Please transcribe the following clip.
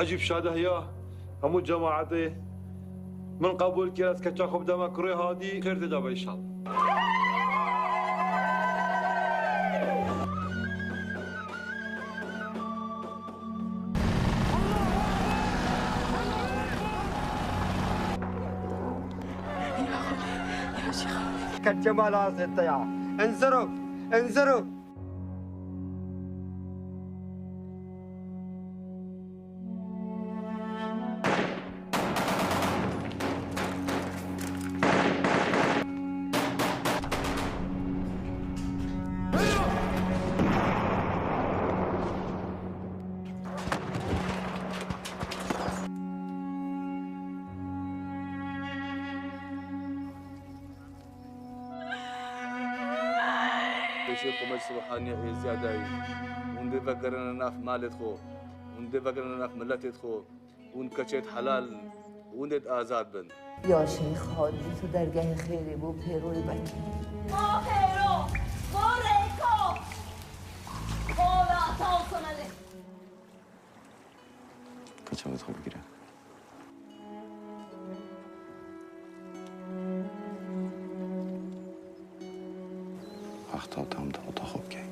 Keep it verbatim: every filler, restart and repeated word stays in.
Ecîb şadeh ya hemû cemaetê. Min qebûl kir, ez keça xwe bideme kurê Hadî, xêr tê de be înşallah. Keça mala zêde ya. Enziru, enziru. Pêşê xwe meclis ruhaniya êziya dayî. Hûn dê vegerine nav malêt xwe. Hûn dê vegerine nav miletêt xwe. Hûn keçêt helal, hûn dê azad bin. Ya Şeyx Hadî, tu dergehê xêrê bo pêroyê vekî. Ma pêro, ma rêko. Ola, tawsonelê. Keçavêt xwe bigire. Wexta tam di ota xwe bikey.